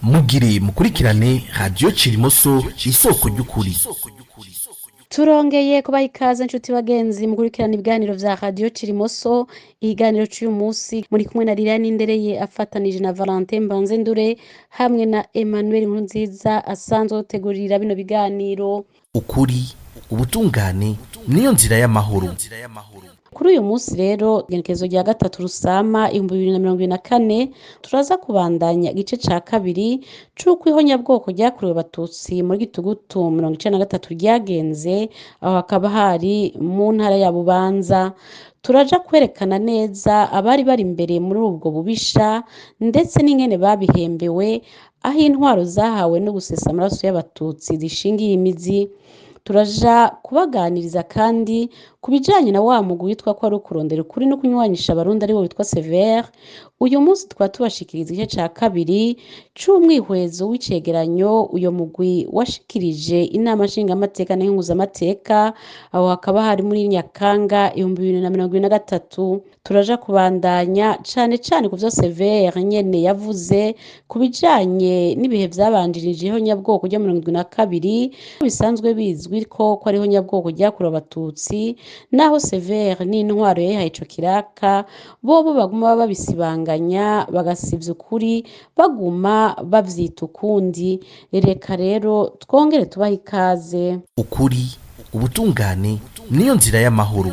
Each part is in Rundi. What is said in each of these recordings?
Mugire mukurikirane Radiyo Cirimoso, isoko ry'ukuri. Turongeye kubaha ikaze, nshuti bagenzi, mukurikirana ibiganiro vya Radiyo Cirimoso. Ikiganiro c'uyu munsi muri kumwe na Liliane Ndereye, afatanije na Valentin Mbanzendure hamwe na Emmanuel Nkurunziza asanzwe adutegurira bino biganiro. Ukuri, ubutungane niyo nzira y'amahoro. Kuri uyu munsi rero, igenekerezo rya 3 Rusama 2024, turaza kubandanya igice ca kabiri c'uko ihonyabwoko ryakorewe Abatutsi muri Gitugutu 93 ryagenze, aho hakaba hari mu ntara ya Bubanza. Turaja kwerekana neza abari bari imbere muri ubwo bubisha, ndetse n'ingene babihembewe, aho intwaro zahawe no gusesa amaraso y'Abatutsi zishingiye imizi. Turaja kubaganiriza kandi ku bijanye na wa mugwi witwa ko ari ukurondera ukuri no kunywanisha Abarundi, ariwo witwa Severe. Uyu munsi tukaba tubashikiriza igice ca kabiri c'umwihwezo w'icegeranyo uyo mugwi washikirije Inama Nshingamateka n'Nkenguzamateka, aho hakaba hari muri Nyakanga 2023. Turaja kubandanya cane cane ku vyo Severe nyene yavuze ku bijanye n'ibihe vyabanjirije ihonyabwoko ryo 72, bisanzwe bizwi ko ari ihonyabwoko ryakorewe Abatutsi, naho Severe n'intwaro yayihaye ico kiraka bobo baguma babisibanganya, bagasivya ukuri, baguma bavyita ukundi. Reka rero twongere tubahe ikaze. Ukuri, ubutungane niyo nzira y'amahoro.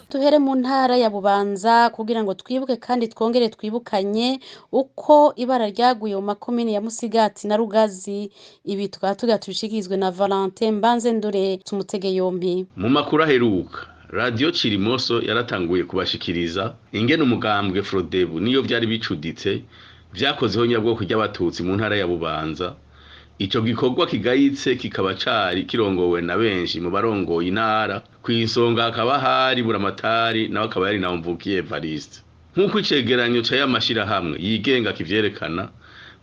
Tuhere mu ntara ya Bubanza kugira ngo twibuke kandi twongere twibukanye uko ibara ryaguye mu makomine ya Musigati na Rugazi. Ibi tukaba tugira tubishikirizwe na Valentin Mbanzendure, tumutege yompi. Mu makuru aheruka, Radiyo Cirimoso yaratanguye kubashikiriza ingene umugambwe Frodebu niyo vyari bicuditse vyakoze ihonyabwoko ry'Abatutsi mu ntara ya Bubanza. Ico gikorwa kigayitse kikaba cari kirongowe na benshi mu barongoye intara, kw'isonga hakaba hari Buramatari, nawe akaba yari Ntawumvukiye Evariste. Nk'uko icegeranyo ca y'amashirahamwe yigenga kivyerekana,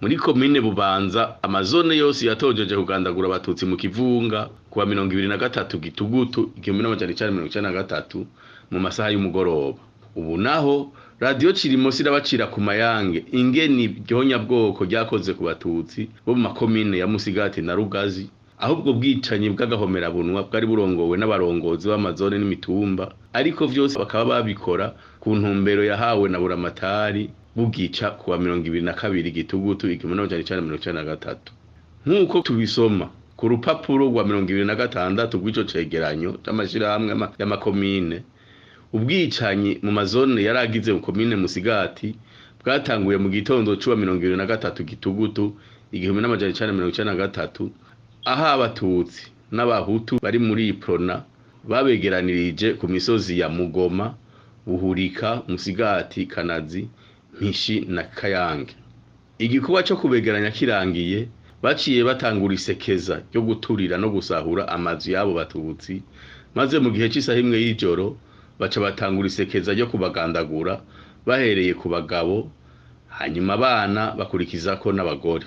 muri komine Bubanza amazone yose yatojeje kugandagura Abatutsi mu kivunga kuwa 23 Gitugutu 1993 mu masaha y'umugoroba. Ubu naho Radiyo Cirimoso irabacira ku mayange ingene iryo ryakoze ku Batutsi bo mu makomine ya Musigati na Rugazi, aho ubwo bwicanyi bw'agahomerabunwa bwari burongowe n'abarongozi b'amazone n'imitumba, ariko vyose bakaba babikora ku ntumbero yahawe na Buramatari bugica kuwa 22 Gitugutu 1993. Nk'uko tubisoma ku rupapuro rwa 26 rw'ico cegeranyo c'amashirahamwe y'amakomine, ubwicanyi mu mazone yaragize mu komine Musigati bwatanguye mu gitondo c'uwa 23 Gitugutu 1993, aho Abatutsi n'Abahutu bari muri Iprona babegeranirije ku misozi ya Mugoma, Buhurika, Musigati, Kanazi, Mpishi na Kayange. Igikorwa co kubegeranya kirangiye, baciye batangura isekeza ryo guturira no gusahura amazu y'abo Batutsi, maze mu gihe c'isaha imwe y'ijoro baca batangura isekeza ryo kubagandagura, bahereye ku bagabo, hanyuma abana, bakurikizako n'abagore.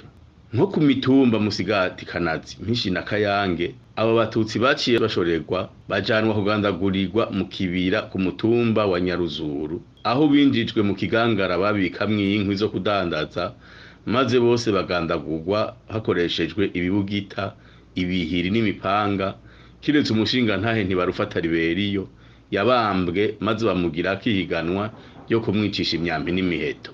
Nko ku mitumba Musigati, Kanazi, Mpishi na Kayange, abo Batutsi baciye bashorerwa bajanwa kugandagurirwa mu kibira ku mutumba wa Nyaruzuru, aho binjijwe mu kigangara babikamwo inkwi zo kudandaza, maze bose bagandagurwa hakoreshejwe ibibugita, ibihiri n'imipanga, kiretse umushingantahe Ntibarufata Riberiyo yabambwe maze bamugira ihiganwa ryo kumwicisha imyambi n'imiheto.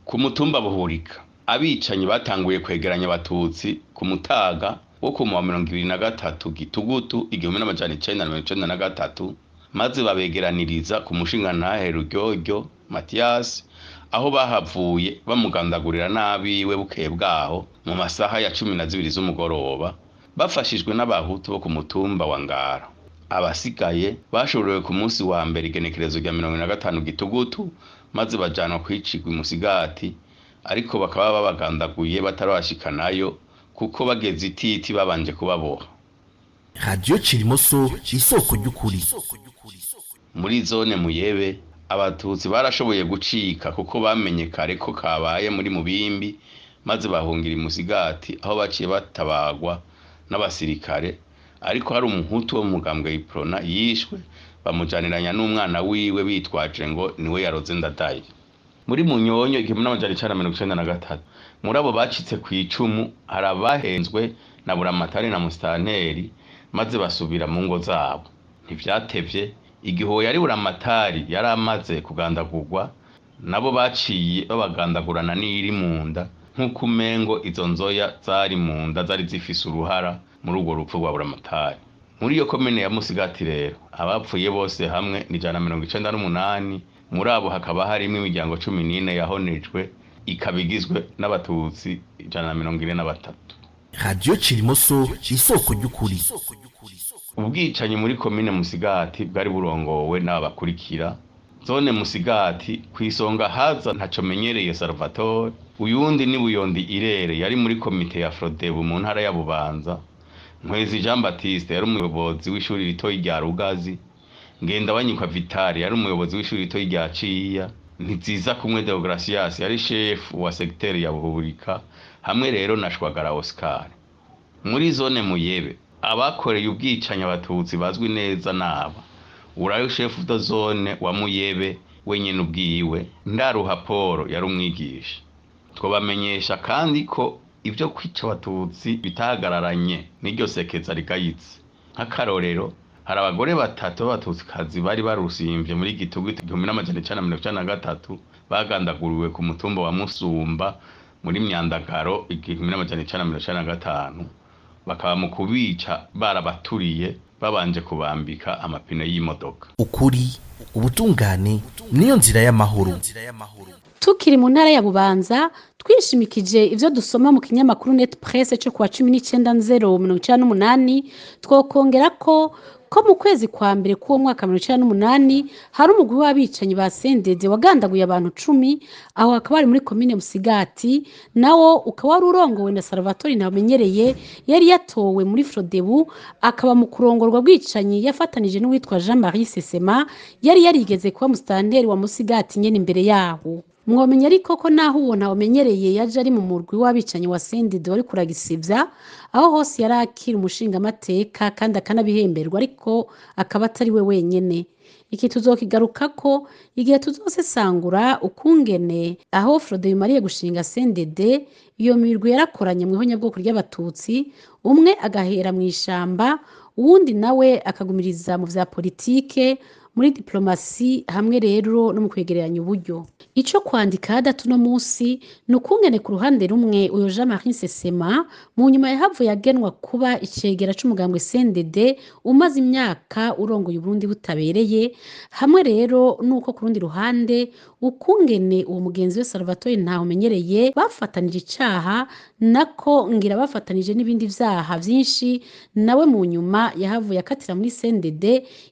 Ku mutumba Buhurika, abicanyi batanguye kwegeranya Abatutsi ku mutaga wo ku wa 23 Gitugutu 1993, maze babegeraniriza ku mushingantahe Ruryoryo Matiyasi, aho bahavuye bamugandagurira n'abiwe bukeye bwaho mu masaha ya 12 z'umugoroba, bafashijwe n'Abahutu bo ku mutumba wa Ngara. Abasigaye bashorewe ku munsi wa mbere, igenekerezo rya 45 Gitugutu, maze bajanwa kwicirwa Imusigati, ariko bakaba babagandaguye batarabashikanayo, kuko bageze ititi babanje kubaboha. Radiyo Cirimoso, isoko ry'ukuri. Muri zone Muyebe, Abatutsi barashoboye gucika kuko bamenye kare ko kabaye muri Mubimbi, maze bahungira Imusigati, aho baciye batabagwa n'abasirikare, ariko hari Umuhutu wo mu mugambwe Iprona yishwe, bamujaniranya n'umwana wiwe bitwaje ngo niwe yaroze Ndadaye. Muri Munyonyo 1993, Muri abo bacitse ku icumu hari abahenzwe na Buramatari na Musitanteri, maze basubira mu ngo zabo. Ntivyatevye, igihe uwo yari Buramatari yari amaze kugandagurwa, nabo baciye babagandagurana n'iyiri mu nda, nk'uko umengo izo nzoya zari mu nda zari zifise uruhara muri urwo rupfu rwa Buramatari. Muri iyo komine ya Musigati rero, abapfuye bose hamwe ni 198, muri abo hakaba harimwo imiryango 14 yahonejwe, ikaba igizwe n'Abatutsi 143. Radio Cirimoso, isoko ry'ukuri. Ubwicanyi muri komine Musigati bwari burongowe n'aba bakurikira: zone Musigati kw'isonga haza Ntacomenyereye Salvatore, uyundi ni Buyondi Irere yari muri komite ya Frodebu mu ntara ya Bubanza, Nkwezi Jean Baptiste yari umuyobozi w'ishuri ritoyi rya Rugazi, Ngendabanyikwa Vital yari umuyobozi w'ishuri ritoyi rya Ciya, Ntiziza kumwe Deogratias yari shefu wa segiteri ya Buhurika, hamwe rero na Shwagara Oscar. Muri zone Muyebe abakoreye ubwicanyi Abatutsi bazwi neza naba: urayo shefu de zone wa Muyebe wenyene ubwiwe, Ndaruha Paul yari umwigisha. Twobamenyesha kandi ko ivyo kwica Abatutsi bitahagararanye n'iryo sekeza rigayitse. Nk'akarorero, hari abagore batatu b'Abatutsikazi bari barusimvye muri Gitugutu 1993 bagandaguriwe ku mutumba wa Musumba muri Myandagaro 1995, bakaba mu kubica barabaturiye babanje kubambika amapine y'imodoka. Ukuri, ubutungane niyo nzira y'amahoro. Tukiri mu ntara ya Bubanza, twishimikije ivyo dusoma mu kinyamakuru Net Presse co kuwa 19.098, twokongera ko mu kwezi kwa mbere k'uwo mwaka 98 hari umugwi w'abicanyi ba Sendede wagandaguye abantu 10, aho hakaba hari muri komine Musigati, nawo ukaba wari urongowe na Salvatore Ntamenyereye yari yatowe muri Frodebu, akaba mu kurongorwa bwicanyi yafatanije n'uwitwa Jean Marie Sesema yari yarigeze kuba musitanteri wa Musigati nyene imbere yaho. Mwomenya ariko ko naho uwo ntawumenyereye yaje ari mu murwi w'abicanyi wa Sendede wari kuragisivya, aho hose yari akiri umushingamateka kandi akanabihemberwa, ariko akaba atari we wenyene. Iki tuzokigarukako igihe tuzosesangura ukungene aho Frodebu imariye gushinga Sendede, iyo mirwi yarakoranye mw'ihonyabwoko ry'Abatutsi, umwe agahera mw'ishamba, uwundi nawe akagumiriza mu vya politike, muri diplomasi, hamwe rero no mu kwegeranya uburyo. Ico kwandika hadatu no musi ni ukungene ku ruhande rumwe uyo Jean Marie Sesema mu nyuma yahavuye agenwa kuba icegera c'umugambwe CNDD umaze imyaka urongoye Uburundi butabereye, hamwe rero nuko ku rundi ruhande ukungene uwo mugenzi we Salvatore Ntawumenyereye bafatanije icaha, nako ngira bafatanije n'ibindi vyaha vyinshi, nawe mu nyuma yahavuye akatira muri CNDD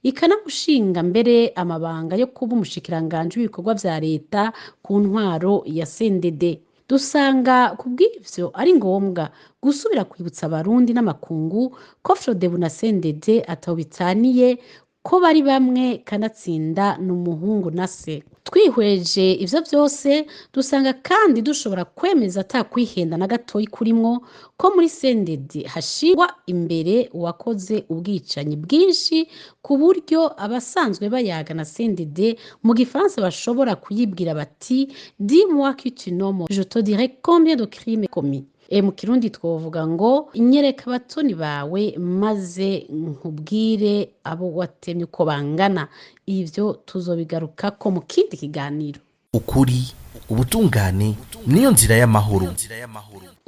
ikanamushinga mbere amabanga yo kuba umushikiranganji w'ibikorwa vya leta ku ntwaro ya CNDD. Dusanga kubw'ivyo ari ngombwa gusubira kwibutsa Abarundi n'amakungu ko Frodebu na CNDD ataho bitaniye, ko bari bamwe, kanatsinda n'umuhungu na se. Twihweje ivyo vyose, dusanga kandi dushobora kwemeza ata kwihenda na gatoyi kurimwo ko muri CNDD hashirwa imbere uwakoze ubwicanyi bwinshi, ku buryo abasanzwe bayaga na CNDD mu gifaransa bashobora kuyibwira bati: "Dis-moi qui tu nommes, je te dirai combien de crimes commis." Mu Kirundi twovuga ngo: "Nyereka abatoni bawe maze nkubwire abo watemye uko bangana." Ivyo tuzobigarukako mu kindi kiganiro. Ukuri, ubutungane niyo nzira y'amahoro.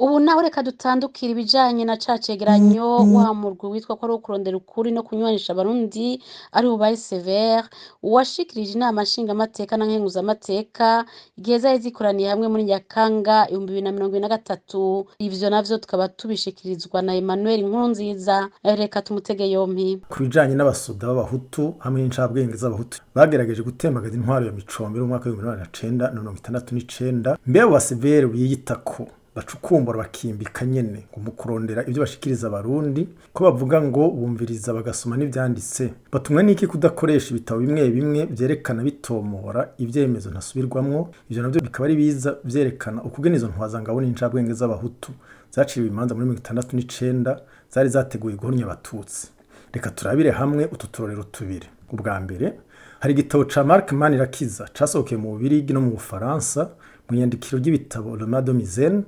Ubu naho reka dutandukire ibijanye na ca cegeranyo wa murwi witwa ko ari ukurondera ukuri no kunywanisha Abarundi, ari bubaye severe, uwashikirije inama nshingamateka na nkenguzamateka igihe zari zikoraniye hamwe muri Nyakanga 2023. Ivyo navyo tukaba tubishikirizwa na Emmanuel Nkurunziza. Reka tumutege yompi. Ku bijanye n'abasoda b'Abahutu hamwe n'incabwenge z'Abahutu bagerageje gutembagaza intwaro ya Micombero mu mwaka w'1969, mbe abo basevere biyita ko bacukumbura bakimbika nyene ngo mu kurondera ibyo bashikiriza Abarundi, ko bavuga ngo bumviriza bagasoma n'ivyanditse, batumwe n'iki kudakoresha ibitabo bimwe bimwe vyerekana bitomora ivyemezo ntasubirwamwo? Ivyo navyo bikaba ari biza vyerekana ukugena izo ntwazangabo n'incabwenge z'Abahutu zaciriwe imanza muri 1969 zari zateguye guhonya Abatutsi. Reka turabire hamwe utu turorero tubiri. Ubwa mbere, hari igitabo ca Marc Manirakiza casohokeye mu Bubirigi no mu Bufaransa mu iyandikiro ry'ibitabo Le Mas de Misène.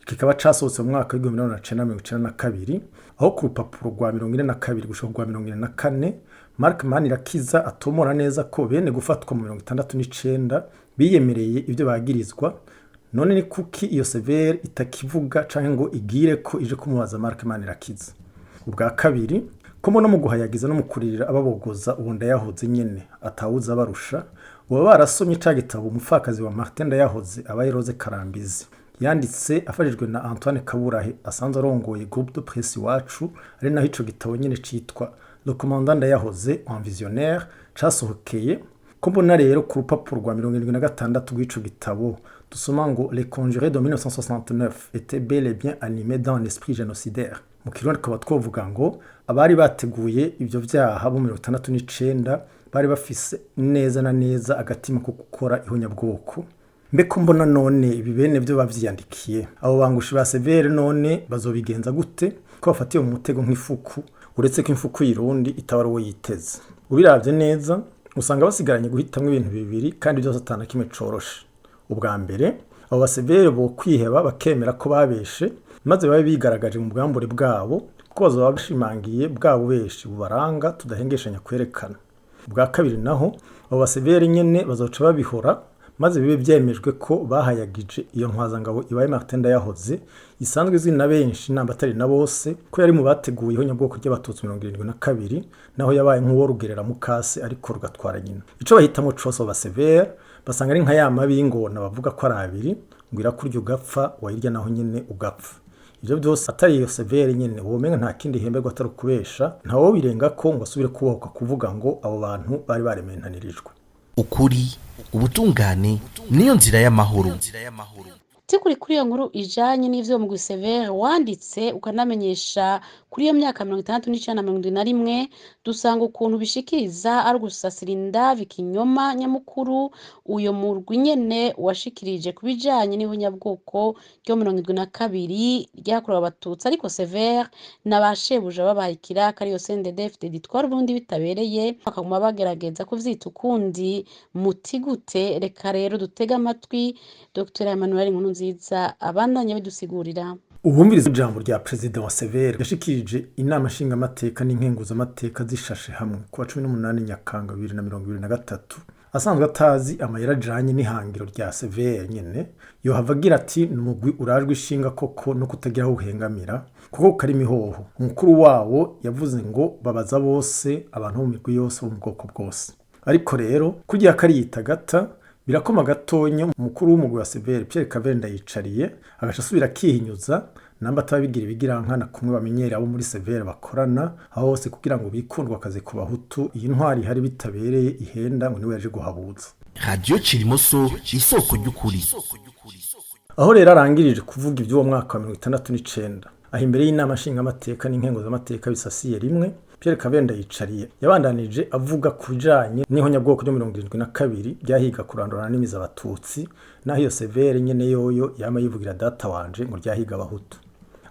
Kikaba casohotse mu mwaka w'1992, aho ku rupapuro rwa 42 gushika ku rwa 44 Mark Manirakiza atomora neza ko bene gufatwa mu 69 biyemereye ibyo bagirizwa. None ni kuki iyo severe itakivuga canke ngo igire ko ije kumubaza Mark Manirakiza? Ubwa kabiri, ko no mu guhayagiza no mu kuririra ababogoza uwo Ndayahoze nyene atawuza abarusha, baba barasomye ca gitabo umupfakazi wa Martin Ndayahoze abaye Rose Karambizi yanditse afashijwe na Antoine Kaburahe asanzwe arongoye groupe de presse Iwacu, ari naho ico gitabo nyene citwa Le Commandant Ndayahoze en visionnaire casohokeye. Ko mbona rero ku rupapuro rwa 76 rw'ico gitabo dusoma ngo les conjurés de 1969 étaient bel et bien animés dans l'esprit génocidaire, mu Kirundi tukaba twovuga ngo abari bateguye ibyo vyaha bo 69 bari bafise neza na neza agatima ko gukora ihonyabwoko. Mbe ko mbona none ibi bene byo bavyiyandikiye, abo bangushi ba severe none bazobigenza gute ko bafatiye mu mutego nk'ifuku, uretse ko imfuku y'irundi itaba ari uwo yiteze? Ubiravye neza usanga basigaranye guhitamwo ibintu bibiri kandi byose atana kimwe coroshe. Ubwa mbere, abo basevere bo kwiheba bakemera ko babeshe, maze babe bigaragaje mu bwambure bwabo ko bazoba bashimangiye bwa bubeshi bubaranga tudahengeshanya kwerekana. Ubwa kabiri naho, abo basevere nyene bazoca babihora, maze bibe byemejwe ko bahayagije iyo ntwazangabo ibaye Martin Ndayahoze isanzwe izwi na benshi namba atari na bose ko yari mu bateguye ihonyabwoko ry'abatutsi 72, naho yabaye nk'uwo rugerera mukase ariko rugatwara nyina. Ico bahitamo cose abo basevere basanga ari nka ya mabi y'ingona bavuga ko ari abiri, ngo irakurya ugapfa, wayirya naho nyene ugapfa. Ivyo byose atari iyo severe nyene womenga nta kindi ihemberwa atari ukubesha, ntawo birenga ko ngo asubire kubohoka kuvuga ngo abo bantu bari barementanirijwe. Ukuri, ubutungane niyo nzira y'amahoro. Tukuri kuri iyo nkuru ijanye n'ivyo mugwi Severe wanditse ukanamenyesha kuri iyo myaka 69 na 71, dusanga ukuntu bishikiriza ari ugusasira indavi ikinyoma nyamukuru uyo murwi nyene washikirije ku bijanye n'ihonyabwoko ryo 72 ryakorewe abatutsi, ariko Severe na ba shebuja babaye ikiraka ariyo CNDD-FDD itwara Uburundi bitabereye, bakaguma bagerageza kuvyita ukundi. Muti gute? Reka rero dutege amatwi Dr Emmanuel Nkurunziza abandanya bidusigurira. Uwumviriza ijambo rya perezida wa Severe yashikirije inama nshingamateka n'inkenguzamateka zishashe hamwe ku wa 18 Nyakanga 2023, asanzwe atazi amayera ajanye n'ihangiro rya Severe nyene, yohava agira ati ni umugwi urajwe ishinga koko no kutagira aho uhengamira, kuko kari imihoho. Umukuru wawo yavuze ngo babaza bose, abantu bo mu migwi yose, bo mu bwoko bwose. Ariko rero kugira kariyita gata birakoma gatonya, umukuru w'umugwi wa Severe Pierre Claver Ndayicariye agaca asubira akihinyuza namba atabigira ibigirankana kumwe bamenyereye abo muri Severe bakorana aho hose kugira ngo bikundwe akazi ku bahutu. Iyi ntwari ihari bitabereye ihenda ngo niwe yaje guhabuza. Radio Cirimoso, isoko ry'ukuri. Aho rero arangirije kuvuga iby'uwo mwaka wa 69, aho imbere y'inama nshingamateka n'inkenguzamateka bisasiye rimwe, Pierre Claver Ndayicariye yabandanije avuga ku bijanye n'ihonyabwoko ryo 72 ryahiga kurandurana n'imizi abatutsi, naho iyo Severe nyene yoyo yama yivugira data wanje ngo ryahiga abahutu.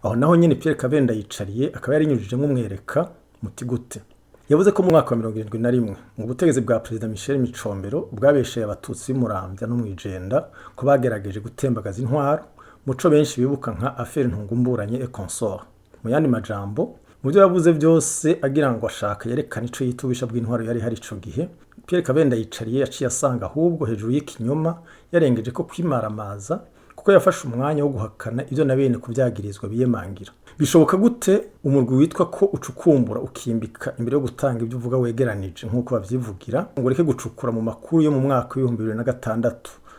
Aho naho nyene Pierre Claver Ndayicariye akaba yarinyujijemwo umwereka. Muti gute? Yavuze ko mu mwaka wa 71 mu butegetsi bwa perezida Michel Micombero bwabesheye abatutsi b'Imuramvya no mw'Ijenda ko bagerageje gutembagaza intwaro, muco benshi bibuka nka affaire Ntungumburanye et consort. Mu yandi majambo, mu byo yavuze byose agira ngo ashaka yerekana ico yita ububisha bw'intwaro yari hari ico gihe, Pierre Claver Ndayicariye yaciye asanga ahubwo hejuru y'ikinyoma yarengeje ko kwimaramaza, kuko yafashe umwanya wo guhakana ibyo na bene kubyagirizwa biyemangira. Bishoboka gute umurwi witwa ko ucukumbura ukimbika imbere yo gutanga ibyo uvuga wegeranije nk'uko bavyivugira, ngo ureke gucukura mu makuru yo mu mwaka w'2006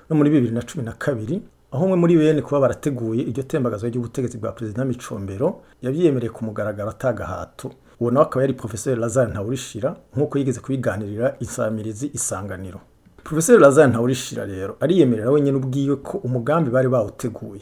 no muri 2012, aho umwe muri bene kuba barateguye iryo tembagazwa ry'ubutegetsi bwa perezida Micombero yavyiyemereye ku mugaragaro atagahato? Uwo nawe akaba yari Professeur Lazare Ntawurishira, nk'uko yigeze kubiganirira insamirizi Isanganiro. Professeur Lazare Ntawurishira rero ariyemerera wenyine ubwiwe ko umugambi bari bawuteguye.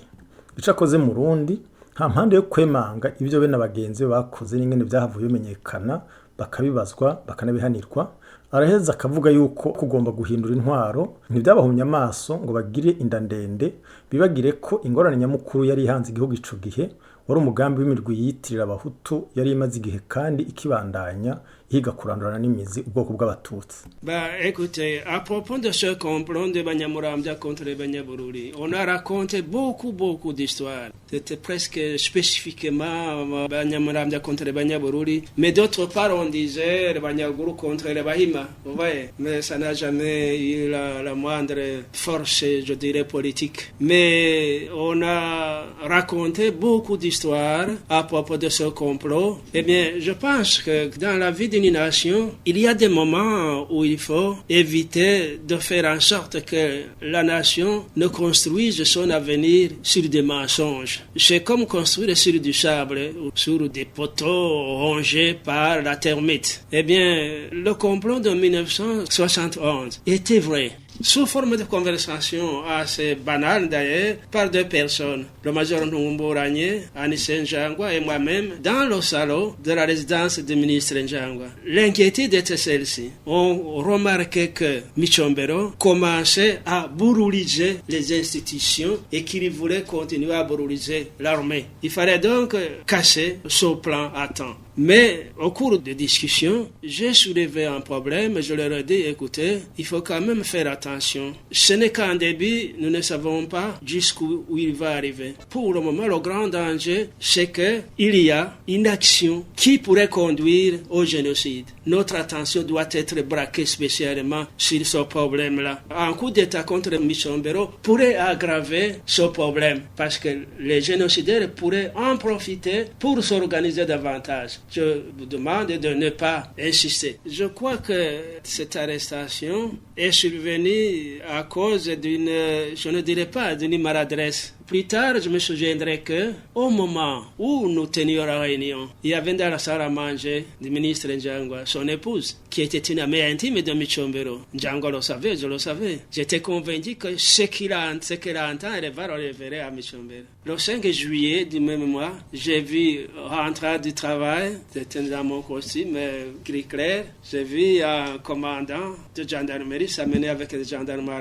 Ico akoze mu Rundi nta mpande yo kwemanga ibyo bene abagenzi be bakoze n'ingene vyahavuye bimenyekana, bakabibazwa bakanabihanirwa. Araheza akavuga yuko kugomba guhindura intwaro ntibyabahumye amaso ngo bagire inda ndende, bibagire ko ingorane nyamukuru yari ihanze igihugu ico gihe wari umugambi w'imirwi yiyitirira abahutu yari imaze igihe kandi ikibandanya ihiga kurandurana n'imizi ubwoko bw'abatutsi. Bah, écoutez, à propos de ce complot de Banyamurambya contre les Banyabururi, on a raconté beaucoup, beaucoup d'histoires. C'était presque spécifiquement Banyamurambya contre les Banyabururi, mais d'autre part, on disait les Banyaguru contre les Bahima. Vous voyez, mais ça n'a jamais eu la moindre force, je dirais, politique. Mais on a raconté beaucoup d'histoires à propos de ce complot. Eh bien, je pense que dans la vie d'une nation, il y a des moments où il faut éviter de faire en sorte que la nation ne construise son avenir sur des mensonges. C'est comme construire sur du sable ou sur des poteaux rongés par la termite. Eh bien, le complot de 1971 était vrai, sous forme de conversation assez banale d'ailleurs, par deux personnes, le major Ntumburanye, Anicet Njangwa et moi-même, dans le salon de la résidence du ministre Njangwa. L'inquiétude était celle-ci. On remarquait que Michombero commençait à bourrouliser les institutions et qu'il voulait continuer à bourrouliser l'armée. Il fallait donc casser ce plan à temps. Mais au cours des discussions, j'ai soulevé un problème et je leur ai dit, écoutez, il faut quand même faire attention. Ce n'est qu'un début, nous ne savons pas jusqu'où il va arriver. Pour le moment, le grand danger, c'est qu'il y a une action qui pourrait conduire au génocide. Notre attention doit être braquée spécialement sur ce problème-là. Un coup d'État contre Michombero pourrait aggraver ce problème parce que les génocidaires pourraient en profiter pour s'organiser davantage. Je vous demande de ne pas insister. Je crois que cette arrestation est survenue à cause d'une, je ne dirais pas d'une maladresse. Plus tard, je me souviendrai que, au moment où nous tenions la réunion, il y avait dans la salle à manger du ministre Njangwa, son épouse, qui était une amie intime de Michombero. Njangwa le savait, je le savais. J'étais convaincu que ce qu'il a, ce qu'elle entend, elle va le révéler à Michombero. Le 5 juillet du même mois, j'ai vu rentrer du travail, c'était dans mon costume gris clair, j'ai vu un commandant de gendarmerie s'amener avec les gendarmes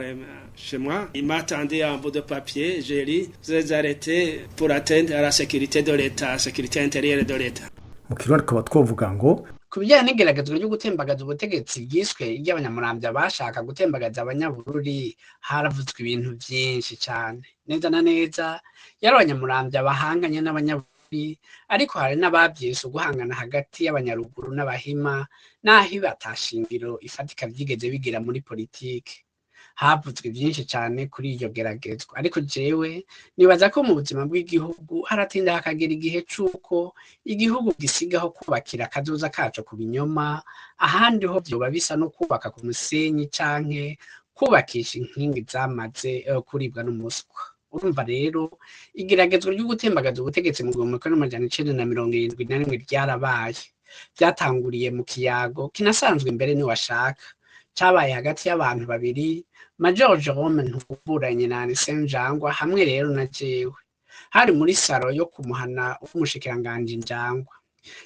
chez moi. Il m'attendait un bout de papier, j'ai lu. Vous êtes arrêté pour atteindre à la sécurité de l'État, sécurité intérieure de l'État. Mu kirundi tukaba twovuga ngo ku bijyanye n'igeragezwa ryo gutembagaza ubutegetsi ryiswe ry'abanyamurambya bashaka gutembagaza abanyabururi, haravuzwe ibintu byinshi cyane. Neza na neza yari abanyamurambya bahanganye n'abanyabururi, ariko hari n'ababyise uguhangana hagati y'abanyaruguru n'abahima, n'aho ata shingiro ifatika byigeze bigira muri politiki. Havuzwe byinshi cyane kuri iryo geragezwa, ariko jewe nibaza ko mu buzima bw'igihugu haratinda hakagera igihe c'uko igihugu gisigaho kubakira akazoza kaco ku binyoma. Ahandi ho vyoba bisa no kubaka ku musenyi canke kubakisha inkingi zamaze kuribwa n'umuswa. Urumva rero, igeragezwa ryo gutembagaza ubutegetsi mu 1971 ryarabaye. Byatanguriye mu kiyago kinasanzwe mbere niwashaka, cabaye hagati y'abantu babiri, Major Jerome Ntuburanye na Anicet Njangwa hamwe rero na jewe. Hari muri saro yo kumuhana w'umushikiranganji Njangwa.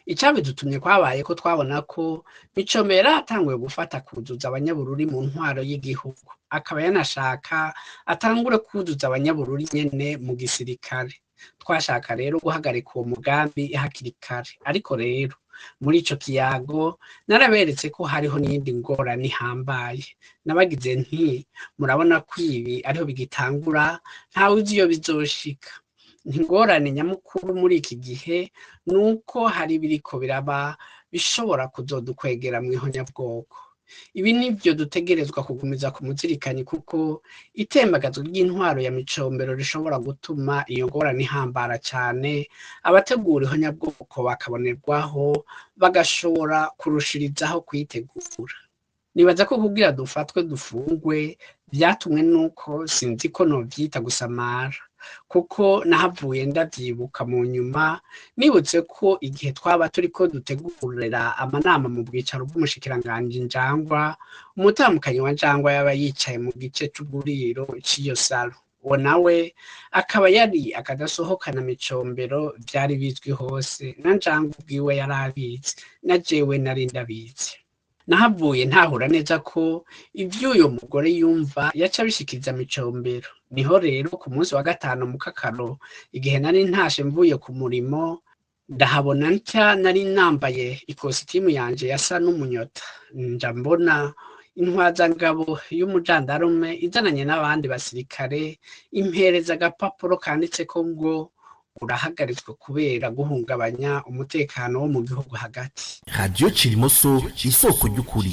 Icabidutumye kwabaye ko twabona ko Micombero atanguye gufata kuzuza abanyabururi mu ntwaro y'igihugu, akaba yanashaka atangure kuzuza abanyabururi nyene mu gisirikare. Twashaka rero guhagarika uwo mugambi hakiri kare. Ariko rero muri ico kiyago naraberetse ko hariho n'iyindi ngorane ihambaye. Nabagize nti: "Murabona ko ibi ariho bigitangura, ntawe uzi iyo bizoshika." Ingorane nyamukuru muri iki gihe ni uko hari ibiriko biraba bishobora kuzodukwegera mu ihonyabwoko. Ibi nivyo dutegerezwa kugumiza ku muzirikanyi, kuko itembagazwa ry'intwaro ya Micombero rishobora gutuma iyo ngorane ihambara cane, abategura ihonyabwoko bakabonerwaho, bagashobora kurushirizaho kuyitegura. Nibaza ko kugira dufatwe dufungwe vyatumwe nuko, sinzi ko novyita gusamara, kuko nahavuye ndavyibuka mu nyuma, nibutse ko igihe twaba turiko dutegurira amanama mu bwicaro bw'umushikiranganji Njangwa, umutambukanyi wa Njangwa yaba yicaye mu gice c'uburiro c'iyo salo. Uwo nawe akaba yari akadasohokana Micombero, vyari bizwi hose, na Njangwa ubwiwe yari abizi, na jewe nari ndabizi. Nahavuye ntahura neza ko ivy'uyo mugore yumva yaca abishikiriza Micombero. Niho rero ku munsi wa gatanu mu Kakaro, igihe nari ntashe mvuye ku murimo, ndahabona ntya nari nambaye ikositimu yanje yasa n'umunyota. Nja mbona intwazangabo y'umujandarume izananye n'abandi basirikare, impereza agapapuro kanditseko ngo urahagaritswe kubera guhungabanya umutekano wo mu gihugu hagati. Radio Cirimoso, isoko ry'ukuri.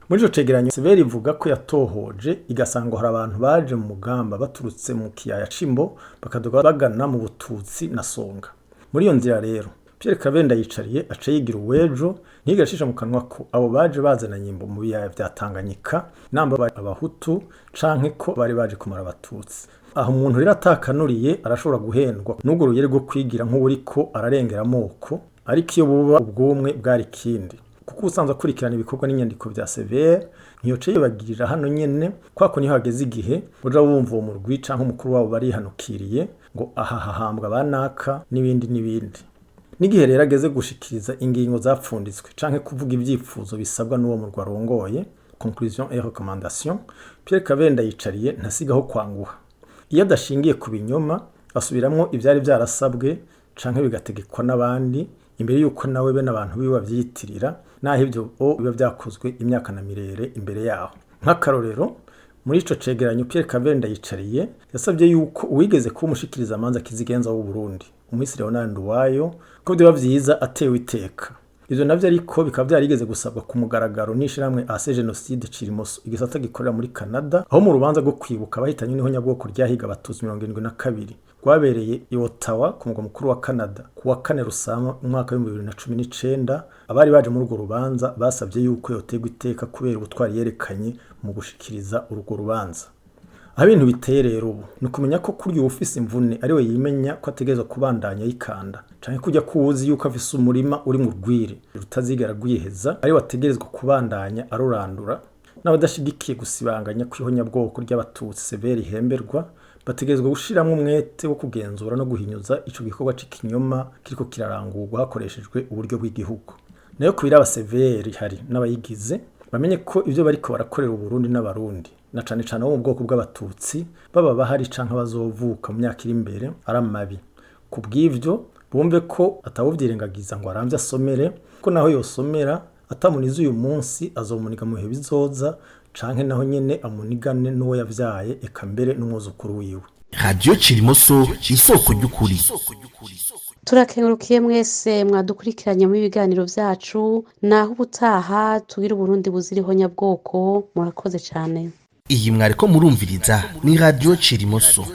Muri ico cegeranyo, Severi ivuga ko yatohoje igasanga hari abantu baje mu mugamba baturutse mu kiyaya c'Imbo, bakaduga bagana mu Bututsi na Songa. Muri iyo nzira rero, Pierre Claver Ndayicariye aca yigira uwejo, ntiyigera acisha mu kanwa ko abo baje bazananye Imbo mu biyaya vya Tanganyika namba bari abahutu canke ko bari baje kumara abatutsi. Aho umuntu rero atakanuriye arashobora guhendwa n'urwo rugero rwo kwigira nk'uwuriko ararengera amoko, ariko iyo buba ubwumwe bwari ikindi. Kuko usanzwe akurikirana ibikorwa n'inyandiko vya Severe, ntiyoca yibagirira hano nyene kwako niho hageze igihe uja wumva uwo murwi canke umukuru wabo barihanukiriye ngo aha hahambwa banaka n'ibindi n'ibindi. N'igihe rero ageze gushikiriza ingingo zapfunditswe canke kuvuga ivyifuzo bisabwa n'uwo murwi arongoye, conclusion et recommandation, Pierre Claver Ndayicariye ntasigaho kwanguha. Iyo adashingiye ku binyoma, asubiramwo ivyari vyarasabwe canke bigategekwa n'abandi imbere yuko nawe bene abantu biwe bavyiyitirira, naho ivyo biba vyakozwe imyaka na mirere imbere yaho. Nk'akarorero, muri ico cegeranyo Pierre Claver Ndayicariye yasavye yuko uwigeze kuba umushikiriza amanza kizigenza w'u Burundi, Umuhisi Leonard Nduwayo, ko vyoba vyiza atewe iteka. Ivyo navyo ariko bikaba vyarigeze gusabwa ku mugaragaro n'ishirahamwe AC Genocide Cirimoso, igisata gikorera muri Canada, aho mu rubanza rwo kwibuka abahitanywe n'ihonyabwoko ryahiga abatutsi 72 rwabereye i Ottawa ku mugwa mukuru wa Canada ku wa kane Rusama mu mwaka w'2019. Abari baje muri urwo rubanza basabye yuko yotegwa iteka kubera ubutwari yerekanye mu gushikiriza urwo rubanza. Aho ibintu biteye rero ubu ni ukumenya ko kurya uwufise imvune ariwe yimenya ko ategerezwa kubandanya yikanda, canke kurya ko uwuzi yuko afise umurima uri mu rwiri rutazigera rwiheza ariwe ategerezwa kubandanya arurandura. N'abadashigikiye gusibanganya kw'ihonyabwoko ry'abatutsi Severi ihemberwa bategerezwa gushiramwo umwete wo kugenzura no guhinyuza ico gikorwa c'ikinyoma kiriko kirarangurwa hakoreshejwe uburyo bw'igihugu. Nayo ku biraba Severi hari n'abayigize, bamenye ko ivyo bariko barakorera Uburundi n'abarundi, na cane cane abo mu bwoko bw'abatutsi, baba bahari canke bazovuka mu myaka iri imbere, ari amabi. Ku bw'ivyo bumve ko atawuvyirengagiza ngo aramvye asomere, ko naho yosomera atamunize uyu munsi azomuniga mu bihe bizoza, canke naho nyene amunigane n'uwo yavyaye, eka mbere n'umwuzukuru wiwe. Radio Cirimoso, isoko ry'ukuri. Turakengurukiye mwese mwadukurikiranye mu biganiro vyacu. Naho ubutaha, tugira Uburundi buzira ihonyabwoko. Murakoze cane. Iyi mwariko murumviriza ni Radio Cirimoso.